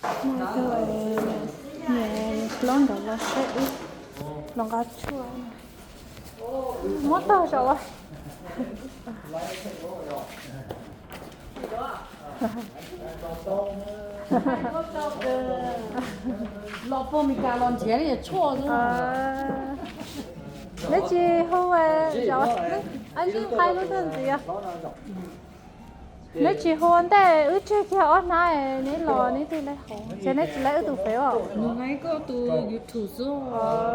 Muaj ib tug niam hlob ntawd los saib wb los nqa tshuaj. Muab tag saum. Los puag Meskas los nrhiav tshuaj xwb. Neb tsis hu, ab, neb qhib lub tuaj ntxiv. Neb tsis hu ua ntej wb tseg kiag ob hnab neb los neb thiaj li hu, ces neb tsis laib wb tus fev os. Nws laib koj tus YouTube xwb,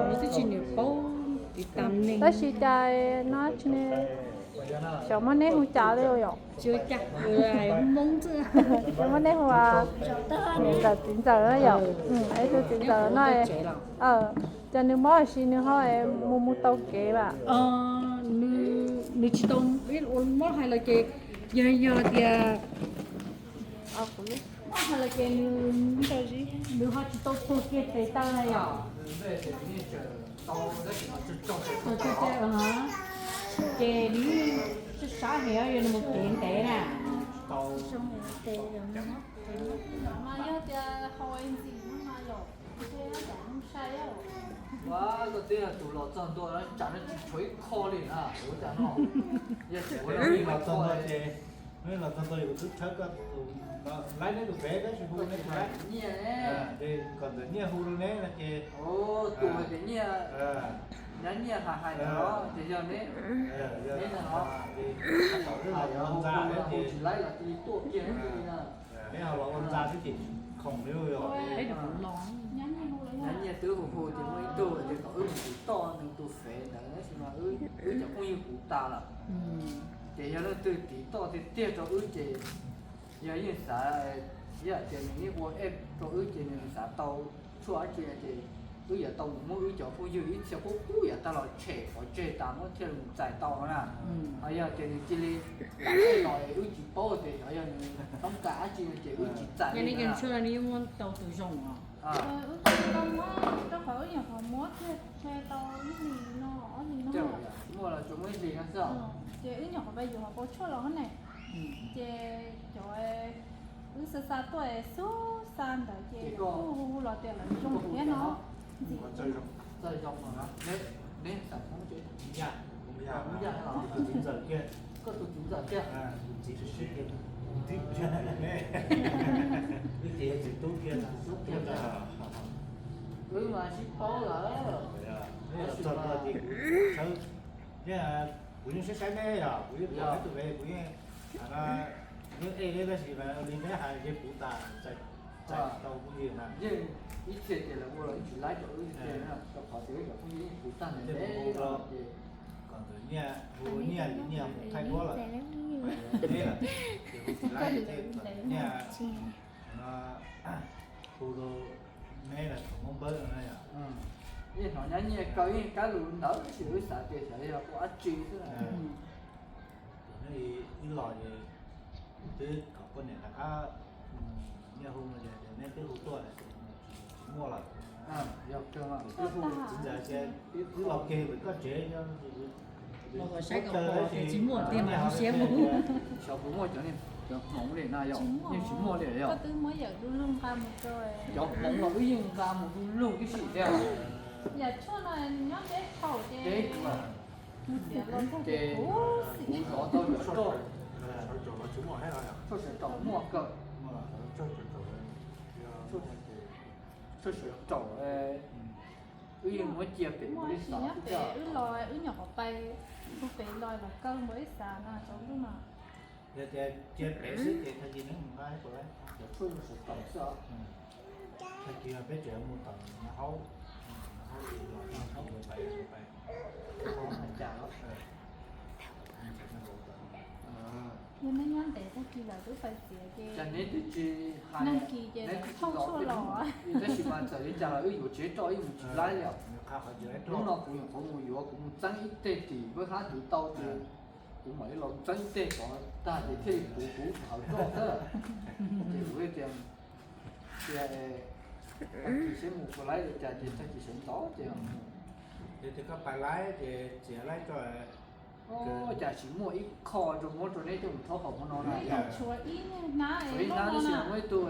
nws twb tsis niam paub tiv tam neeg. Tab sis cas no tsis ne, xyov muab neb hu cas li yom. Xyov muab neb hu txiv ntxawm, txiv ntxawm no yom. Tus txiv ntxawm no, cas nws mob sis nws ho mus mus tau kev lawm. Nws tsis tau mob hais los ces, yog, yog tias mob hais los ces nws, nws ho tsis tau puag kiag tes taw na yom. Ces nws sab sab heev, yog nws mus kev ntev na. Mas yog tias haus ntxim no mas yom, sai. Koj twb yog tus los txog ntua no tsam no tsis tshuav ib qho li na, ua cas no? Yog tias los txog ntua ces, los txog ntua kuv twb tshawb koj tus, laib neb tus fev tab sis hu neb tus laib. Ces kom ntawm Nyiaj hu rau neb no ces, tus hais tias Nyiaj, nyab Nyiaj hais hais ntawd ces yog neb, neb no, hu hu tsis laib los cia li tuaj kiag neb cia li na. Neb ho los ua ntxa xwb ces khoom li yog. Nyab Nyiaj twb hu hu ces muaj ib tug tias kom wb mus tiv toj nws tus fev ntawd tab sis mas wb cov phooj ywg puv tas lawm. Ces yog leej twg tiv toj tiag tiag rau wb ces yog yeej xav, yog tias nws yeej ua ej rau wb ces nws xav tau tshuaj dab tsi no ces wb yuav tau mus muab wb cov phooj ywg ib txhia qub qub yav tag los tshem pov tseg tas muab thiaj li mus txais tau na. Ho yog tias nws cia li lam ej los es wb tsis paub tias xyov yog nws toob kas dab tsi no ces wb tsis txais li na. Wb tau muab rau qhov wb nyuam qhuav muab kiag tshe tau ib hlis no ob hlis no. Muaj los tsuas muaj ib hlis no xwb. Ces wb nyuam qhuav pais yuav hauv paus tshuaj los ne. Ces cov wb xa xa tuaj xub xa ntawd ces kuj hu hu los tias lawv zoo thiab no. Ntxim. Txawj zoo no, neb xam Hmoob ces Hmoob Yaj, Hmoob Yaj los? Koj tus txiv ntxawm kiag. Tus txiv sib sib kiag. Wb ces yog txiv tub kiag, txiv tub kiag. Wb mas sib paub lawm. Txog no ces kuv, kuv yeej saib saib neb yog kuv yeej pom neb tus me kuv yeej, yeej ej neb tab sis mas li neb hais ces kuv tas txais tau phooj ywg na. Yeej ib txhia ces lawv ua los yeej tsis laib rau wb tiag na, rau qhov tias wb cov phooj ywg yeej puv tag ntev ntev los ces kom ntawm Nyiaj, hu Nyiaj, Nyiaj mus thaij duab lawm. Neb lawm ces hu tsis laib thiab kom ntawm Nyiaj no hu rau neb los thaum Hmoob Npawb no na yom. Yeej hnov nyab Nyiaj kaw yeej kab lus ntawd tab sis wb xav tias xyov yog ua dab tsi xwb. Ces neb ib los ces twb kom poj niam rov qab, Nyiaj hu no ces neb twb hu tuaj ces tsis muaj lawm. Twb hu txiv ntxawm tias wb los kiag pem koj tsev, saib koj pom ces tsis muaj tiag mas siab mus. Xyov puas muaj cov, cov hmoov li na yom, yeej tsis muaj li yom. Koj twb muab yawm du lug nqa mus rau. Cov hmoov los wb yeej nqa mus du lug tib si thiab. Yam tshuaj no nyob deb thaum ces, ces kuv zov tau yuav roj. Tshuaj sawv rau muaj kawg. Tshuaj sawv rau, wb yeej muab cia pem npua ib xav xwb. Wb los wb nyuam qhuav pais, hu pem los los kaw npua ib xav no cov lub no. Yog tias cia pem xwb ces tag kis neb mus nqa ib puas cov tshuaj sawv rau xwb os. Tag kis peb tseem mus tom Naj Haub, Naj Haub los Naj Haub pais pais. Yog neb nyob ntev tag kis lawm twb pais txiav ces, cas neb twb tsis hais, nag kis ces lawv thauj tshuaj los. Tab sis mas txawm li cas los wb yuav tsev roj wb mus tsis laib li os. Hnub no kuv nyuam qhuav mus yuav, kuv mus txeeb ib teg tim Vab Hab Tuv tau ces kuv mam li los txeeb ib teg tod tag ces thiaj li puv kuv hawv roj xwb. Ces kuv tias, tias tag kis seb mus puas laib li cas ces tag kis sawv ntxov ces mus. Ces tias koj pais laib ces txiav laib roj. Ua cas tsis muaj ib qho rau muab rau neb coj mus rhaub haus hmo no na? Tshuav ib hnab, muab ib tug,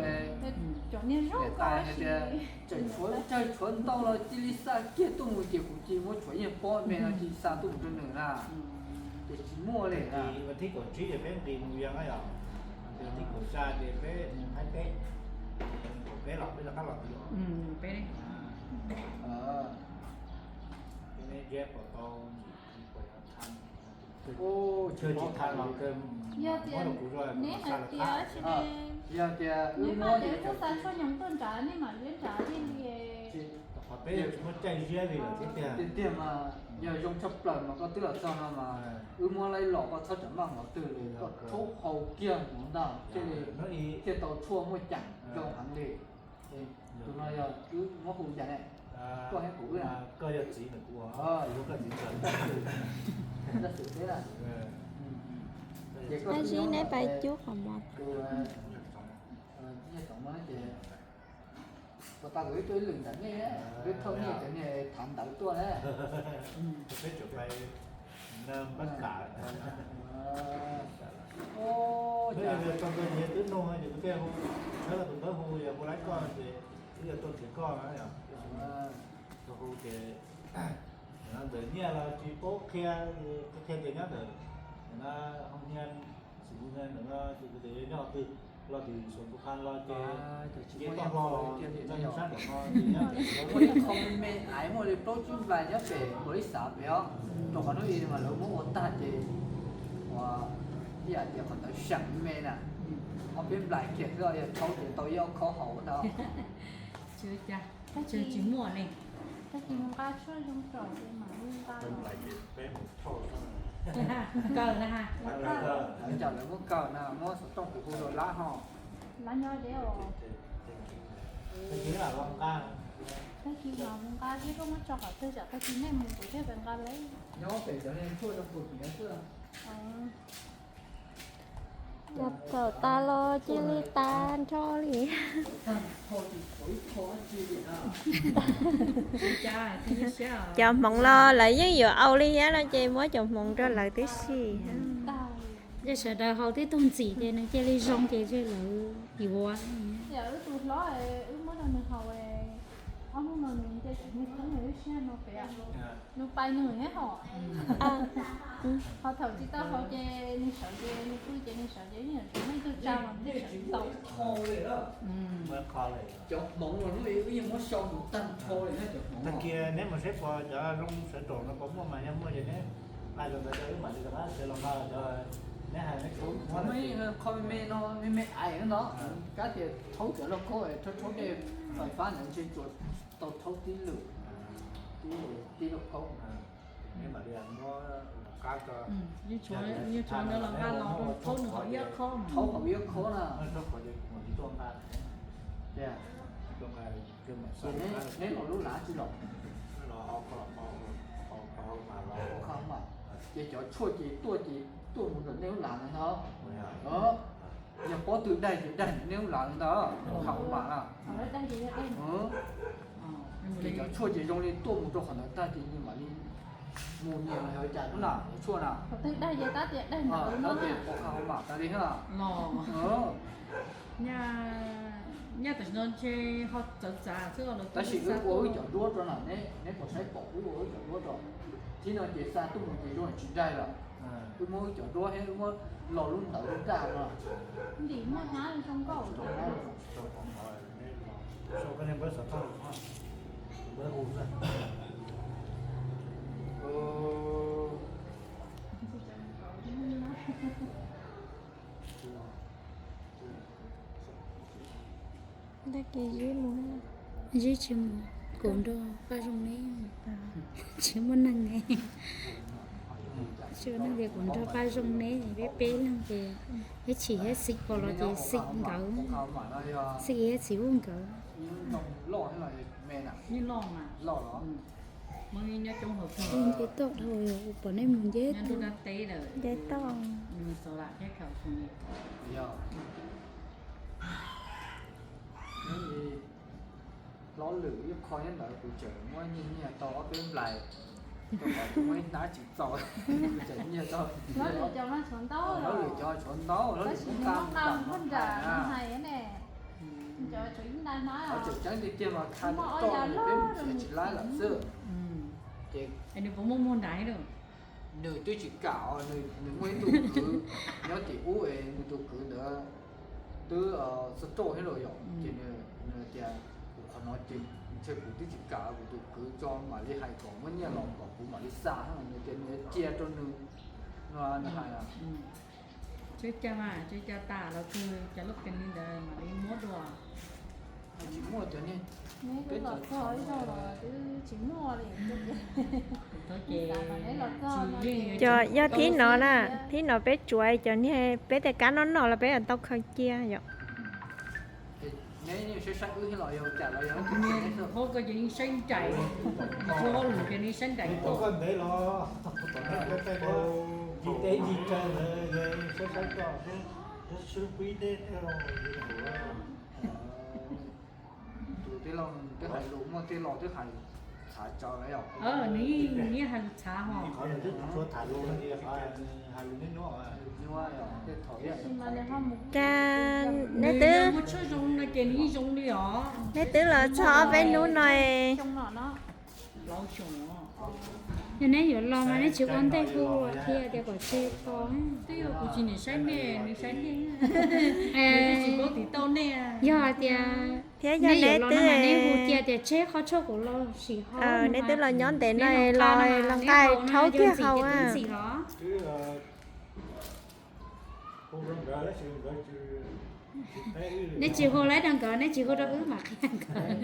niam tais hais tias tseem tshuav tsawg tshuav ntau los cia li xa kiag tuaj mus ces kuv cia li muab tshuav yeej pob me no cia li xa tuaj mus rau nws na. Ces tsis muaj li na. Thib kaum tsib ces peb nqis mus Vias na yom, thib kaum xya ces peb mus Thaib teb, kaum peb los peb rov qab los twg os. Yog tias neb hais tias, yog tias neb hais tias tuaj xa tshuaj nyoos tuaj nrad nej mam yuav nrad thiaj li. Qhov peb tsis muaj caij ziab li lawm thiab tiag. Tiag tiag mas yog zoo tshaj plaws mas koj twb los txog no mas wb muab laib los koj txhob tsam maj mus twg li, koj rhaub haus kiag mus ntag thiaj li thiaj tau tshuaj muaj ceem zoo heev li. Tus no yog wb muab hu cas ne? Koj thiab kuv wb na. Koj yog txiv ntawm kuv, kuv yog koj txiv ntxawm. Tab sis peb na, ces koj Ab, sib neb pais cub qhov mov. Tus, tus no ces puas tau kuv ib tug ib lwm ntawm nej, peb thauj nej cov niag thav ntawv tuaj na. Peb tsum pais npab kam. Tau nkawd nyiam twb nug ces kuv thiaj hu, txhawb tus npawb hu, yog hu laib koj ces wb yuav tuaj nrhiav koj na yom. Tus hu ces ntawm nyiaj los tsis paub qhia, qhia tias nyob ntawm hoo hia, xus hu hia ntawm no ces kuv tias yog nyob qhov twg, los tim xus tus qha los ces ces toj hlo los sab nraum no ces nyob ntawm muaj ib qho me me aiv muaj li plaub tsib nplais nyob pem nkaus ib xav pem os, rau qhov hnub i mas lawv muab ua tag ces ua ib yam tias qhov ntawd seem me na, ob peb nplais kiag xwb yog rhaub ces tau ib ob khob haus ntag. Tsis muaj li. Tag kis mus nqa tshuaj zoo tsom ces mam li nqa. Kaw na ha. Lawv muab kaw na, muab xov tooj kuv hu rau lab ho. Lab nyob deb os. Tag kis mam mus nqa thiab, koj muab tso qhov twg tsam tag kis nej mus kuv thiaj pais nqa lawm. Nyob pem cov niag tshuaj rau puag pem xwb. Yog txawm tas los cia li tas nrho li. Cov hmoov los lawv yeej yuav au li thiab no ces muab cov hmoov rau lawv tib si. Ces sawv daws haus tib tug ntxim ces nws cia li zoo ces lawv yuav. Wb tus hlob, wb muab rau nws haus, ob hnub no nws nce tsev nws tub nws lub siab no pem. Nws pais nws thiab hos. Ho thaum tsis tau haus ces nws sawv ces nws pw ces nws sawv ces yeej tsis muaj ib tug tsa mas nws sawv tau. Cov hmoov los hnub i wb yeej muab xyaw mus tag nrho li na cov hmoov. Tag kis neb mus saib puas cov zoo sawv raum no puas muaj, mas yog muaj ces neb nqa cov ntawd rau wb mam li rov qab sawv los nqa cov neb hais neb tshau. Qhov me me no me me aiv no, kab tias rhaub cov lauj kaub, rhaub rhaub tej fais fab ntawd ntshe tsuas tau rhaub tib lwm, tib lwm tib lauj kaub. Neb mam li muab los nqa, rhaub haum ib ob khob na. Ces neb los lub lav tsi los? Ces cov tshuaj ces tuaj ces tuaj mus ntawm nej lub lav ntag. Yog pob tw daig ces daig ntawm nej lub lav ntag, khav mas na. Ces cov tshuaj ces zoo li tuaj mus rau qhov ntawd tag ces nws mam li mus nyias los yog cas lub na, cov tshuaj na. Tab sis pov khav mas tas li na. Tab sis wb ua wb cov duab rau na, neb puas saib pom wb ua wb cov duab rau? Thib no ces xa tuaj mus ces zoo tsis daig lawm. Wb muab wb cov duab thiab wb muab lo lub ntawd lub daj no. Ntim muaj hnab zoo nkauj. Tag kis zib mus, zib tsis mus, kuv nrog Paj Zoo neb, tsis muaj neeg. Tsis muaj neeg ces kuv nrog Paj Zoo neb, peb peb leeg ces thiab chim thiab xim pom los ces xim nkawd, xim thiab txiv ub nkawd. Nce toj dhau, pom nej mus nce, nce toj. Hlob Lwm ib qho nyob ntawd kuv tseem muab nyiag nyiag tau ob peb nplais. Muaj ib hnab tsis txaus, tseem nyiag tau. Lawv lwm cov mas tshuav ntau, lawv lwm cov tshuav ntau, lawv lwm tab sis muaj nqaj muaj nram no hais ne. Cov tshuav ib nta hnab, tseem ceeb tiag tiag mas kha muaj ob yav loj peb mus tsis laib lawm xwb. Ces nws puas muaj muag nrad lawm? Nws twb tsis kam, nws muaj ib tug kwv nyob tim ub es nws tus kwv ntawd twb xub rauj thiab los yom, ces nws tias kuv qhov no ces ntshe kuv twb tsis kam, kuv tus kwv tso mam li hais kom muab nyiaj los kom kuv mam li xa, nws tias nws cia rau nws no, nws hais. Tsw ca mas tsw ca tas los kawg, cov lub kis li ntawd mam li muab dua. Tsis muaj tias ne, peb los txog ib zaug los twb tsis muaj li. Cov yog thib no na, thib no peb tsuav cov niag peb tej kab no no los peb tau khaws cia yom. Saib saib wb los yog cas los yog, hauv ko ces yeej saib nraim, hauj lwm ces yeej saib nraim koj ntev los, yig teb yig tsaw ntawd saib saib koj. Tus tij laug twb hais lus muaj tij laug twb hais txhav tsawv lawm yom. Nws yeej hais lus txhav hos. Qhov nws twb tsuas tham lus no ces qhov nws hais lus nyuaj nyuaj. Cas neb twb, muaj tshuaj zoo no ces nws yeej zoo li os. Neb twb los txog ob peb hnub no. Yog neb yuav los mas neb tsis ua ntej hu thiab tias kom tseg tso. Twb yog kuv tsis nim saib nej, nws saib nej. Tsis paub tim tau nej. Yog hais tias thiab yog neb twb, neb hu cia tias tseg qhov tshuaj kuv los sim haus, neb twb los nyob ntev no los los nqaij rhaub kiag haus. Neb tsis hu lawm rau nkawd, neb tsis hu rau wb mam qhia nkawd.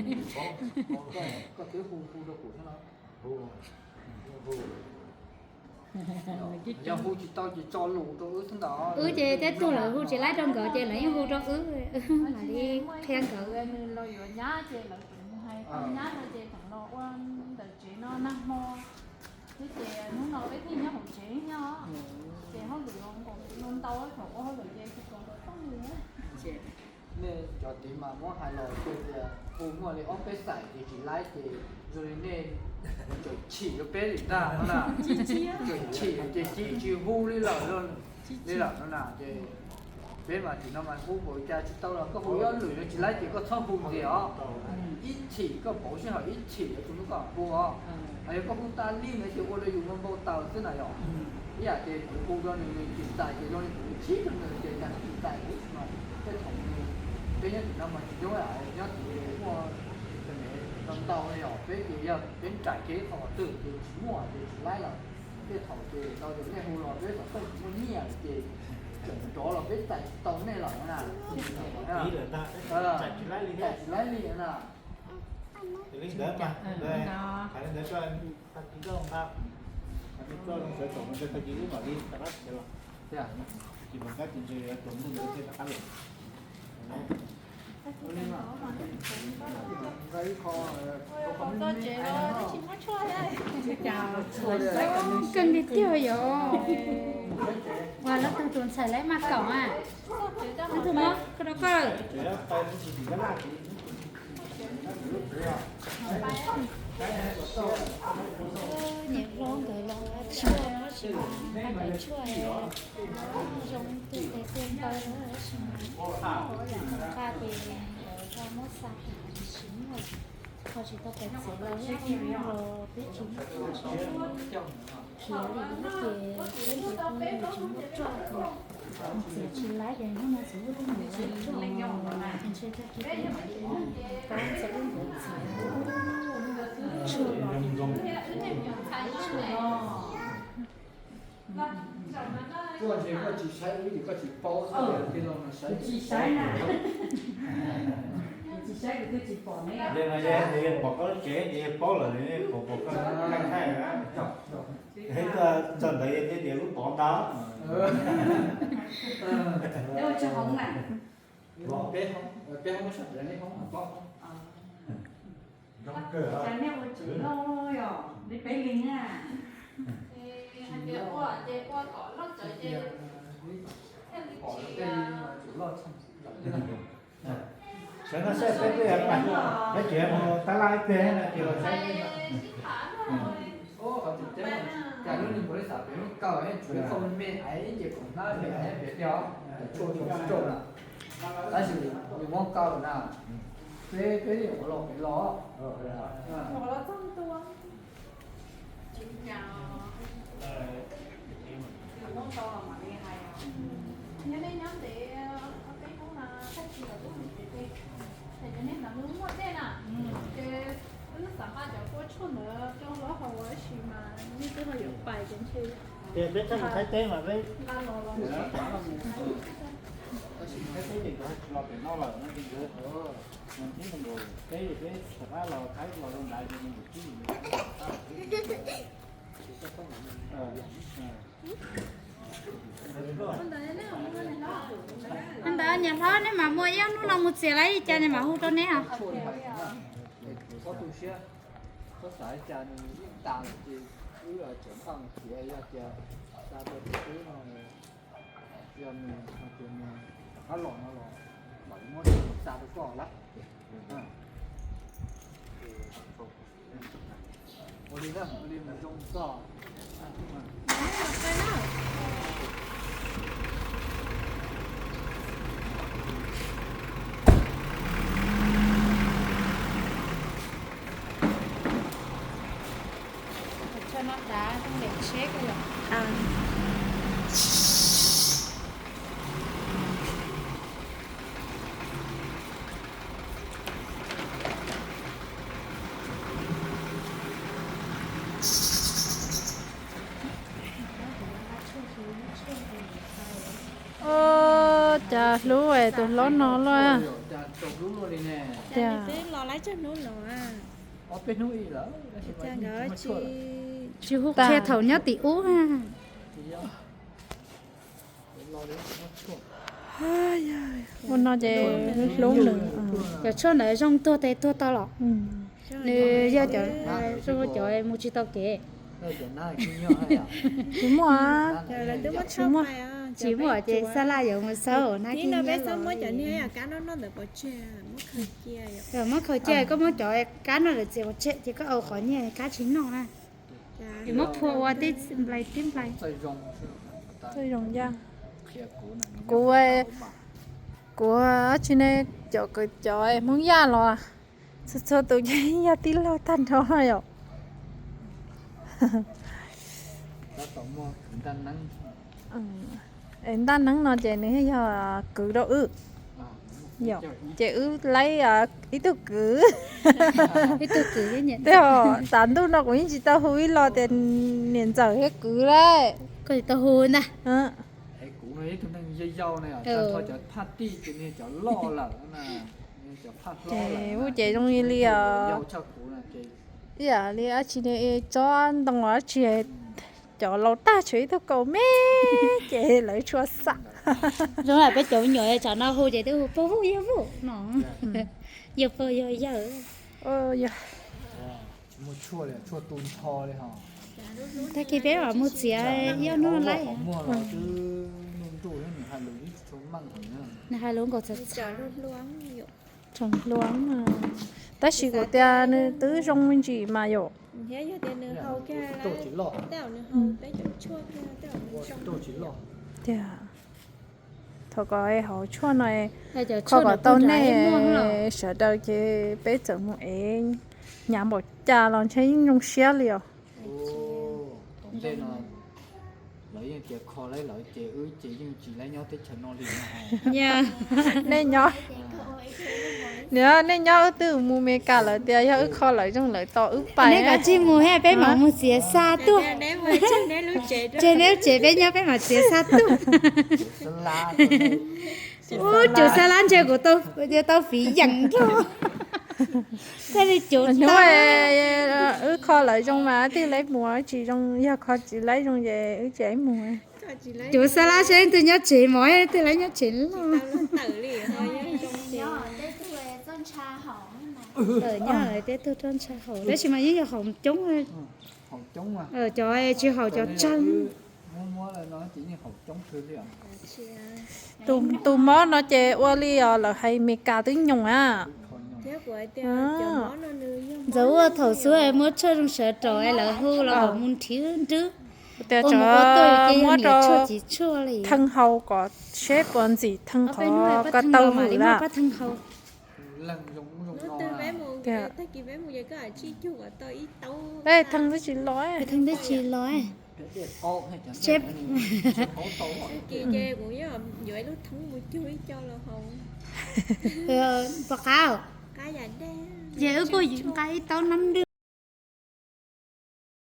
Yog hu tsis tau ces tso lus rau wb xwb ntag. Wb ces tej tug lawv hu tsis laib rau nkawd ces lawv yeej hu rau wb, wb mam li qhia nkawd. Nws los yuav nyab ces lawv tseem hais tau nyab no ces tseem los ua ntawm tsev no nag hmo. Thiab ces hnub no peb thiaj nyob hauv tsev nyob, ces hauj lwm los nkaus no ntau, thaum ua hauj lwm ces tsis kam los txog li. Nej cov tid mas muab hais los tias hu muaj li ob peb xais ces tsis laib ces zoo li nej tseem chim rau peb li ntag no na. Tseem chim ces cia tsis hu li lawm, li lawm no na ces peb mas tim no mas hu npaum cas tsis tau los koj hu ib ob lwm no tsis laib ces koj txhob hu ntxiv os. Ib chim koj pauv sij hawm ib chim yuav tsum muab koj hu os. Yog koj hu tas li no ces ua rau yus npau taws xwb na yom. Ib yam ces kuv hu rau nws nws tsis txais ces zoo li kuv txhib rau nws ces cas nws tsis txais kuv no. Tej thaum nws, peb nyob tim no mas tsis zoo, nyob tim muaj tau ntau yom, peb ces yog peb nraim kiag ib qho qhov twg ces tsis muaj ces tsis laib lawm. Tej thaum ces tau tias nej hu los peb xov tooj tsis muaj nyiaj lawm ces tseem rov los peb txais tsis tau nej lawm na. Txais tsis laib li na. Li ntawd mas, hais li ntawd tag kis koj nqa, tag kis koj zoo sawv tsees no tag kis wb mam li rov qab los. Tsis npaum kab ces ntshe yuav tsaus ntuj ntawd thiaj rov qab los. Keej tiag tiag yom. Ua lawv tug tus ntxhais lawv mas kaum a. Lawv tug mog, koj rau koj. Niam hlob nkawd los nqa tshuaj, nqa cov tshuaj zoo tus tes tus taw, nqa ces nkawd ho muab xa hauv tsis muaj, ho tsis tau pais txiav los yog los peb tsis muaj tshuaj khiav li ces peb ntiav tau nws tsis muaj tshuaj, txiav tsis laib ces hnub no txiv lub hnub ntiav tsis laib, ntshe tag kis peb pab txiv lub hnub ntiav txiv tshuaj los tshuaj. Koj ntshe koj tsis saib wb ces koj tsis paub, tij laug no saib tsis saib na. Tsis saib kuv twb tsis pom ne. Yog no yog pom koj lub tsev ces yog paub lawm, pom pom koj thaij thaij na. Txog ntawd yog tias lub tod ntag. Peb hoob, peb hoob sab pem nej hoob. Cas nej ua tsev loj yom, nej peb leeg na. Hais tias ua ces ua kom loj tsawv ces thiaj li tsis. Sawv no saib peb twb pais, peb tseem mus tab laj ib pliag no ces los saib. Qhov tseem ceeb, cas lub neeg npaum li xav pem lub kaw, tshuav ib qho me me aiv ib ce khoom hnab me aiv pem tiag, tshuaj tshuaj tshuaj na. Tab sis yus muab kaw na, peb peb ua los pem los. Nyob nej nyob ntev ob peb hnub no, tag kis los twb mus tsev, ces cov niag ntawd muaj dej na, ces wb xav nqa cov kua tshuaj ntawd rau hlob haus ua si mas nej twb ho yuav pais ces ntshe Ces peb txhob mus Thaib teb mas peb nqa los los. Thaib teb ces nkawd tsis los pem no lawm no ces nkawd, peb peb rov qab los Thaib los rau nrad ces nws tsib Ntawd niam hlob, nej mam muaj ib ob hnub no mus txiav lawm li cas nej mam hu rau neb os. Txhob tu siab, txhob xav li cas, nws yeej tas lawm ces wb tseem npaj mus txiav, yog tias xa rau tus tub no, yog nws hais tias nws rov qab los no los mam li muab xa rau koj lawm. Ua li na, ua li mus zoo koj. Cho nó đá trong để check rồi. Ua cas hlub es tus hlob no luaj. Tias tsis hu qhia thaum nyob tim ub. Ua no ces hlub nws. Cov tshuaj ntawd zoo tuag tes tuag tau los. Nws yog cov, cov mus tsis tau kev. Tsis muaj, tsis muaj, tsis muaj ces xa laj yuav mus xauj na. Muab khaws cia, koj muab cov kab no lawm txiav pov tseg ces koj au qhov nyiaj kab tsis noj na. Muab phua ua tej nplai tej nplai. Kuv, kuv tsis ne, cov kwv cov Hmoob Yaj los txhua txhua tus ces yog tij laug tag nrho yom. Es ntaj neeb no ces nws yog kwv rau wb. Ces wb laib ib tug kwv. Tej tav ntuj no kuv yeej tsis tau hu ib lo tias niam ntxawm thiab kwv lawm. Ces ub ces zoo li os, ib yam li dab tsi ne, tsob ntoo dab tsi, cov laus tag tshuav ib tug kaus me ces lawv tshua xam. Zoo li peb cov me nyuam tsam no hu ces twb hu pog vauj yawg vauj no, yawg pog yawg yawg. Tag kis peb mam mus txiav ib ob hnub lawm. Nws hais lus nkaus txhav txhav. Tseem hluas mas, tab sis kuv tias nws twb zoo me ntsis mas yom. Tiag, thaum kom hauv tshuaj no, kho kom tau nej sawv daws ces peb txawm mus ev, hnyav npaum cas los ntshe yeej zoo siab li os. Nej nyob, nws, nej nyob wb twb mus Meskas lawm tias yog wb kho lawm zoo lawm tos wb pais. Neb kav tsij mus, peb mam mus txiav xa tuaj. Tseg neb lub tsev peb nyob peb mam txiav xa tuaj. Ub, cuv xa lab ntshe kuv tau fiv yeem nrog. Thiaj li cuv hnub wb kho lawm zoo mas twb laib mus, tsis zoo yog kho tsis laib zoo ces wb tsis laib mus. Cuv xa lab seb leej twg nyob tsev mov, leej twg laib nyob tsev loj. Nyob tej tug roj ntsha haus tab sis mas yeej yog haus coob. Cov tsis haus cov tsawg. Tus mob no ces ua li os, lawv hais Meskas twb nyoos a. Ntxawm ua thaum xub muab tshuaj zoo sawv rau es lawv hu los kom mus nrhiav nrwb. Tias ua mus ua tuaj ces yog muab niam rau tshuaj tsis tshuaj li. Theej hau kom seb puas ntxim theej qhov ko tau vwm lawm. Theej hau. Theej twb tsis los. Theej twb tsis los. Seb puas qab. Ces wb kuj nqa ib taub nab lwj.